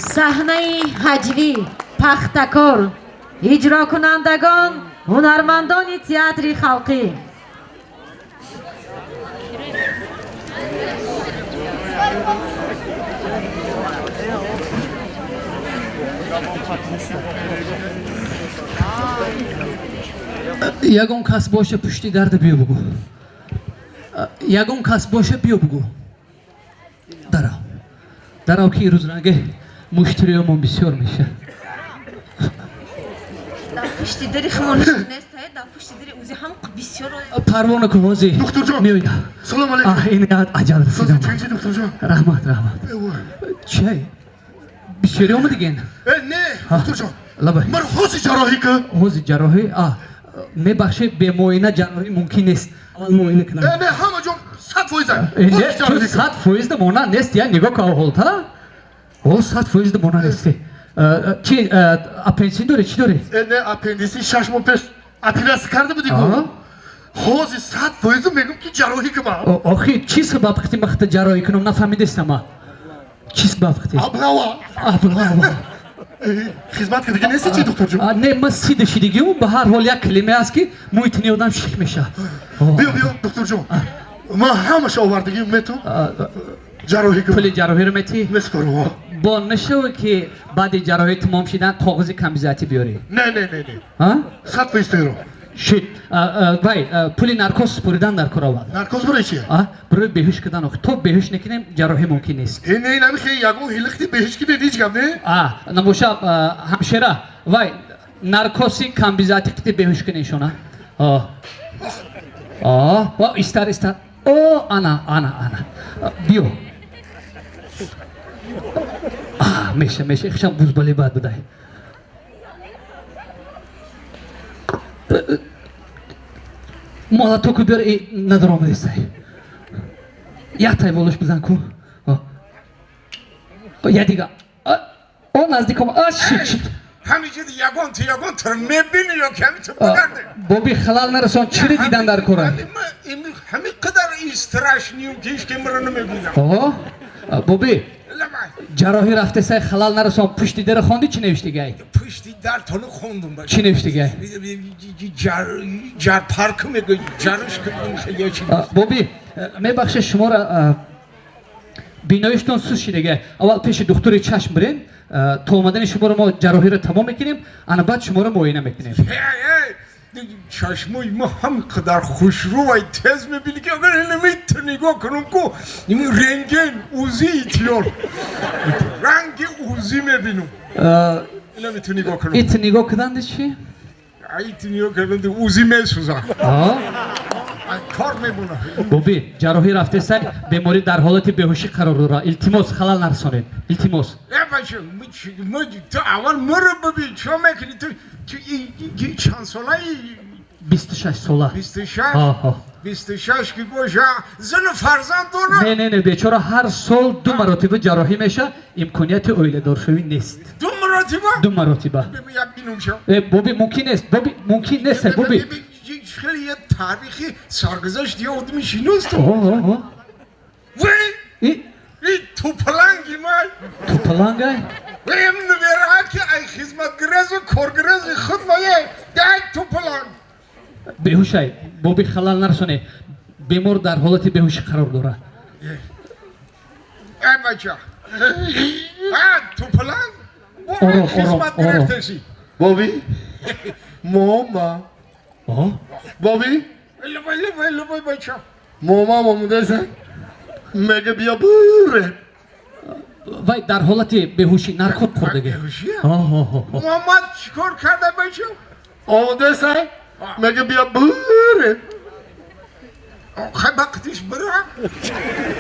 Саҳнаи ҳаҷвӣ Пахтакор. Иҷрокунандагон ҳунармандони театри халқӣ. Ягон кас боша пушти дарда биё бугӯ. Ягон кас боша биё бугӯ. Дарав. Дарав ки ирӯз ранге муштариёмон бисёр меша. Дар пушти дари хумон нест, дар пушти дари узи ҳам бисёр. Парвона кун ҳозир. Духтурҷон. Меояд. Салом алейкум. Ин аҷал расидам. Чӣ духтурҷон? Раҳмат, раҳмат. Чай? Бисёри омадиген? Не, духтурҷон. Лабай. Ман ҳози ҷарроҳӣ ку? Ҳози ҷарроҳӣ? Мебахшед, бемуоина ҷарроҳӣ мумкин нест. Аввал муоина кунам. Не, ҳама ҷон 100%. Не, ту 100% мона нест, я нигоҳ кун ҳолта. О, 100% мона нести. Чи аппендисит дорӣ, чӣ дорӣ? Не, аппендисит 6 моҳ пеш оператсия карда будӣ ку. Ҳози 100% мегӯм ки ҷарроҳӣ кунам. Охи, чӣ сабаб хити махта ҷарроҳӣ кунам, нафаҳмидестам ма. Чӣ сабаб хити? Аблава. Аблава. Хизмат кардагӣ нести чӣ, духтурҷон? Не, ман сида шидагиум, ба ҳар ҳол як калиме аст ки мӯи тини одам шик мешавад. Биё, биё, духтурҷон. Ман ҳамаша овардагиум мету. Ҷарроҳӣ кун. Пули ҷарроҳиро метӣ? Месупорам. Бо нашавӣ ки баъди ҷарроҳӣ тамом шидан коғази камбизоатӣ биёрӣ. Не, не, не, не. 100% тайёр. Шит. Вай, пули наркоз супоридан дар кор аввал. Наркоз барои чи? Барои беҳуш кардан. Охи, то беҳуш накунем ҷарроҳӣ мумкин нест. Не, намихе ягон ҳилихти беҳуш киде ҳеҷ гап не? Набоша, ҳамшера, вай, наркози камбизоатӣ қити беҳуш кунӣ ишона. Истар, истар. О, ана, ана, ана. Биё. Меша, меша, хишам бузбали бад будай. Молотоку биёр, надоромадистай. Як тай волош бизан ку. Я дига. О, наздиком. Шит, шит. Ҳамиҷа ягон ту ягон туро мебини ё ки ҳами ту бигарде? Боби халал нарасон, чиро дидан дар кора? Ҳами қадар истрашниюм ки ҳеч ки маро намебинам. Боби, ҷарроҳӣ рафтесай халал нарасон, пушти дара хонди чӣ навиштагай? Пушти дар тону хондум. Чӣ навиштагай? Ҷар парк мегӯй, ҷарш. Боби, мебахшед шуморо, биноиштон сус шидагай. Аввал пеши духтури чашм бирен, то омадани шуморо мо ҷарроҳиро тамом мекунем, ана баъд шуморо муоина мекунем. Чашмои ма ҳам қадар хушрӯвай тез мебини ки агар инами ту нигоҳ кунам ку рентген узи итиёр ранги узи мебинам. Инами ту нигоҳ кунам. Ит нигоҳ кунанди чӣ? Ит нигоҳ кунанди узи месӯза. Кор мебуна. Боби, ҷарроҳӣ рафтесай, беморӣ дар ҳолати беҳушӣ қарор дорад. Илтимос, халал нарасонед. Илтимос. Бача, ту аввал маро бибин, чӣ мекунӣ? Ту чанд солаи? 26 сола. 26? 26 ки боша, зану фарзанд дорад? Не, не, не, бечора ҳар сол 2 маротиба ҷарроҳӣ меша, имконияти оиладоршавӣ нест. 2 маротиба? 2 маротиба. Боби, мумкин нест, боби, мумкин нест, боби. Хеле як таърихи саргузашт я одами шинос ту. Вай! И тупаланги май. Тупалангай? Вай, невероятно ки ай хизматгирези, коргирези худ мае, дай тупаланг. Беҳушай, боби халал нарасоне. Бемор дар ҳолати беҳушӣ қарор дорад. Ай бача. Тупаланг? Ором, ором, ором. Боби? Мома. Боби? Лабай, лабай, бача. Мома омадеса? Мега бия буре. Вай дар ҳолати беҳушӣ наркот хӯрдаги. Беҳушӣ? Муҳаммад чӣ кор карда бача? Омадеса? Мега бия буре. Хай вақтиш бира.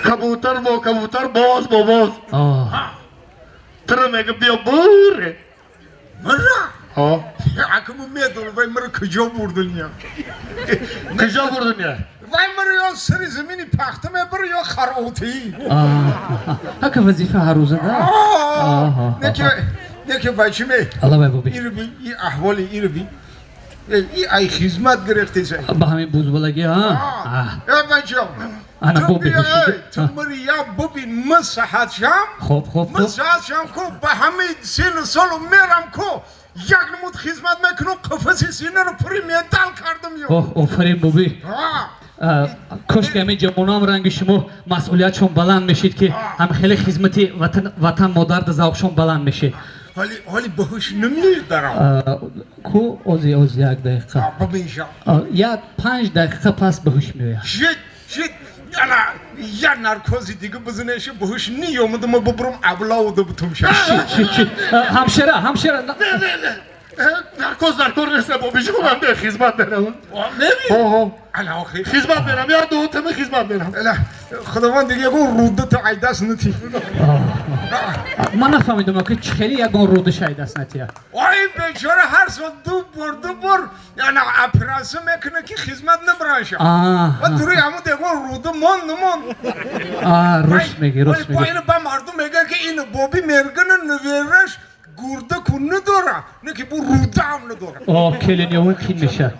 Кабутар бо кабутар, боз бо боз. Тра мега бия буре. Мира? Акму медонам, вай мира куҷо бурдуня? Куҷо бурдуня? Вай мира ё сари замини пахта мебара ё харотӣ. Ҳака вазифа ҳаррӯза да? Неки, неки бачи ме. Алла вай боби. Ирби, и аҳволи ирби. Ай хизмат гирифтеса. Ба ҳамин бузбалагӣ, а? Э, бачам. Ана ту бо бия, беҳушӣ. эй, ту мери я бубин, ма саҳат шам. Хоб, хоб, Ма хоб. саҳат шам ку, ба ҳамаи сину солу мерам ку. Як намуд хизмат мекунам, қафаси синаро пури медал кардам ё. Оҳ, офарин, буби. А, Кошки ҳамин ҷавоноам ранги шумо масъулиятшон баланд мешид, ки ҳам хеле хизмати ватан модарда завқшон баланд мешид. Ҳоли баҳуш намедарам. Ку ози, ози, як дақиқа. Бубин шам. Як 5 дақиқа пас ба ҳуш меояд. Шит, шит. Ана, я наркози дига бизанеша, баҳуш ниёмадам, бубурам аблавда бутум шам. Шит, шит, шит. Ҳамшера, ҳамшера. Не, не, не. Наркоз даркор нест, бобиҷонам, не, хизмат меравам. Мери? Оҳо. Ана охи. Хизмат мерам, я ду тими хизмат мерам. Ала, худованд дига ягон руда ту айдас нати. Ман нафаҳмидам, ки чӣ хеле ягон рудаш айдаст натия. Ой, бечора, ҳар сол ду бор, ду бор яна операция мекунад, ки хизмат набараша. Ва дури ҳамун ягон руда монд, намонд. Рост мегӣ, рост Бо мегӣ. ину ба мардум мегӯянд, ки ин боби мергана навераш гурда ку надора, не ки бу руда ҳам надора. О, келинёвӣ қин меша,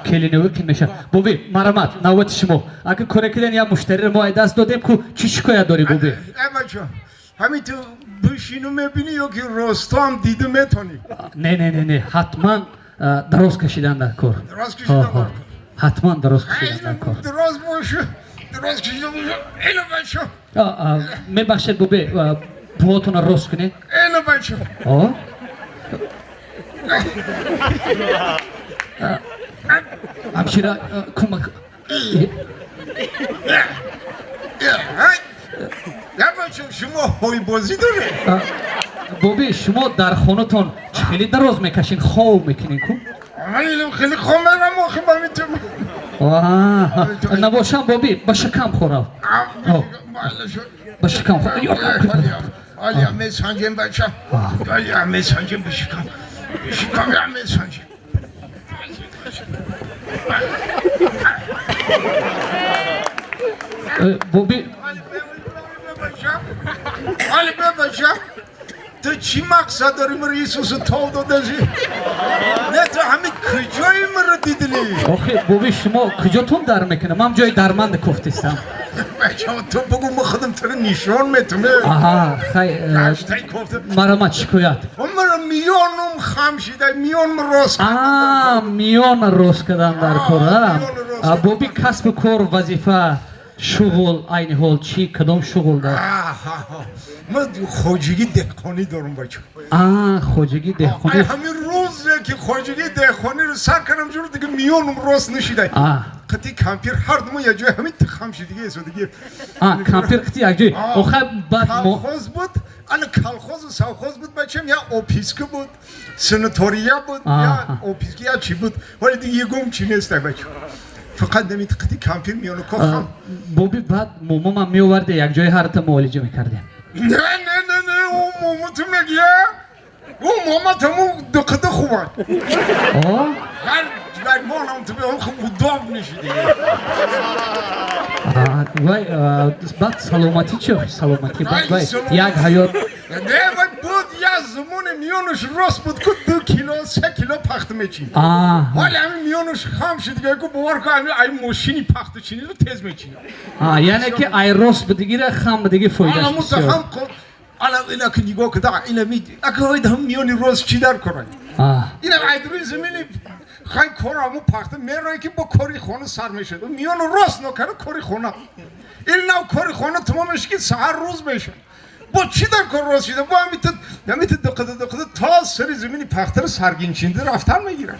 келинёвӣ қин меша. Буби, марамат, навбати шумо. Ака, кора кидан, як муштариро мо айдаст додем ку. Чӣ шикоят дорӣ, буби? Э, бачо, ҳамин ту бишину мебинӣ ё ки ростам дида метонӣ? Не, не, не, не, ҳатман дароз кашидан дар кор. Дароз кашидан дар кор. Ҳатман дароз кашидан дар кор. Дароз бошу, дароз кашида бошу. Ина, бачо. Мебахшед, буби, пуҳотонро рост кунед. Ина, бачо. О, ҳамшира, кӯмак. Я, бачо, шумо ҳойбозӣ доред? Боби, шумо дар хонатон чӣ хеле дароз мекашед, хов мекунед ку? Ман илм хеле хом мерам охи, ба метум. Набошам, боби, ба шикам хӯрав, ба шикам. Алия месанҷем, бача, алия месанҷем, ба шикам, ба шикам я месанҷем. Боби. Али бе, бача, ту чӣ мақсад дорӣ, мара Исусу тов додаши? Не, ту ҳами куҷои маро дидили? Охи, боби, шумо куҷотон дар мекунам? Ман ҷои дарманда кофтистам. Бача, ту бугу, ма худам туро нишон метуме. Аҳа, хай. Гаштаи кофта. Марамат, шикоят. Мара миёнум хам шида, миёнум рост. А, миёна рост кардан дар кор. Боби, касбу кор, вазифа, шуғл айни ҳол чӣ, кадом шуғл дар? Ман хоҷагӣ деҳқонӣ дорам, бача. А, хоҷагӣ деҳқонӣ. Ҳамин рӯзе ки хоҷагӣ деҳқониро сар кардам, ҷур дига миёнум рост нашида. Қити кампир ҳар думо як ҷой ҳамин хам шидиги эсодиги. А, кампир қити як ҷой охай, баъд Колхоз буд, ана колхозу совхоз буд, бачам, я описка буд, санатория буд, я описка, я чӣ буд, вале дига ягон чӣ нест, бача, фақат намит қити кампир миёну кохам. Боби, баъд момомам меоварде, як ҷои ҳарта муолиҷа мекардем. Не, не, не, не, ӯ момо ту мегия, ӯ мома таму диққата хубад. Ҳар вай монам ту беон хуб удоб нишиди. Вай, баъд саломатӣ чи охи, саломатӣ баъд вай як ҳаёт. Не, вай буд, як замоне миёнаш рост буд ку, 2 кило, 3 кило пахта мечид. Вале ҳамин миёнаш хам шуд дига ку, бовар ку, ҳамин ай мошини пахтачиниро тез мечинад. Яъне ки ай рост будигира, хам будиги фоидаш. Хам. Ана ина ки нигоҳ куда, ина ми ака ҳам миёни рост чӣ дар корай? Ина айдури замини хай кор, ҳаму пахта мерое, ки бо кори хона сар мешад. Миёну рост нокара, кори хона ин нав кори хона тамом мешад, ки саҳар рӯз мешад. Бо чӣ дар кор рост шида? Бо ҳамита диққата диққата то сари замини пахтаро саргинчинда рафтан мегирад.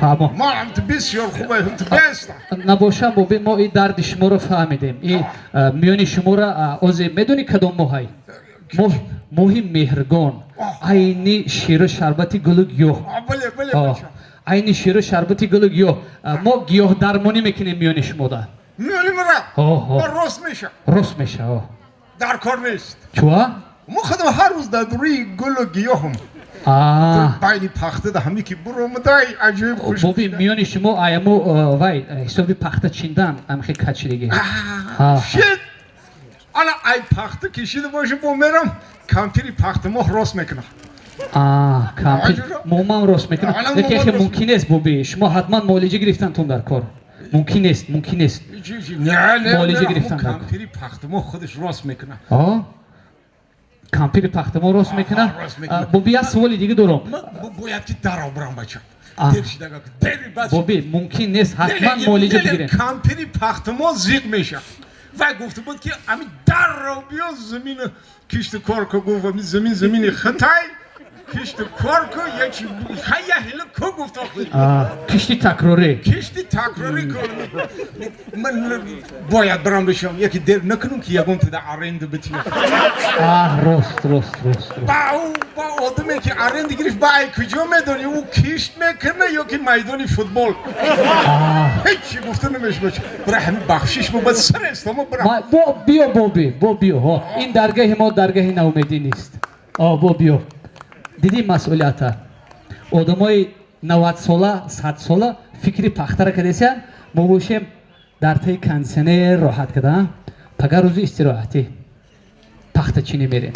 Фаҳмо. Ма ҳамту бисёр хуб, ҳамту беста. Набошам, боби, мо и дарди шуморо фаҳмидем, и миёни шуморо. Озе медонӣ кадом моҳай? Моҳи меҳргон, айни ширу шарбати гулу гиёҳ. Айни ширу шарбати гулу гиёҳ. Мо гиёҳдармонӣ мекунем миёни шумода. Миёни мара рост меша? Рост меша. Дар кор нест. Чуа? Мо худам ҳар рӯз дар рӯи гулу гиёҳам, байни пахта да ҳаме ки буромадай, аҷоиб хуш. Боби, миёни шумо аяму вай ҳисоби пахта чиндан амхе качидаги. Шит, ана ай пахта кишида боша, бо мерам, кампири пахта моҳ рост мекунам. Кампир момам рост мекунад. Лекин хе мумкин нест, боби, шумо ҳатман муолиҷа гирифтантон дар кор. Мумкин нест, мумкин нест. Муолиҷа гирифтан дар кор. Кампири пахтамо худаш рост мекунад. Кампири пахтамо рост мекунад. Боби, як суоли дига дорам. Бояд ки даро бирам, бача. Боби, мумкин нест, ҳатман муолиҷа бигирем. Кампири пахтамо зиқ мешавад. Вай гуфта буд, ки ами дарро биё, замина кишту кор ку. Гуфт, ами замин замини хитай, кишту кор ку, ячи хая ҳила ку, гуфт. Кишти такрорӣ. Кишти такрорӣ кун. Ман бояд барам бишам, яки дер накунам, ки ягон тида аренда битиям. Рост, рост, рост. Ба ӯ, ба одаме ки аренда гирифт, ба ай куҷо медонӣ, ӯ кишт мекуна ё ки майдони футбол, ҳечи гуфта намешава. Бира, ҳами бахшиш бо сар истома, бира. Бо биё, боби, бо биё. Ин даргаҳи мо даргаҳи наумедӣ нест. Бо биё. Дидӣ масъулията? Одамои 90сола, 100сола фикри пахтара кардесиян, мо бошем, дар таи кондитсионер роҳат када. Пага рӯзи истироҳатӣ, пахтачинӣ мерем.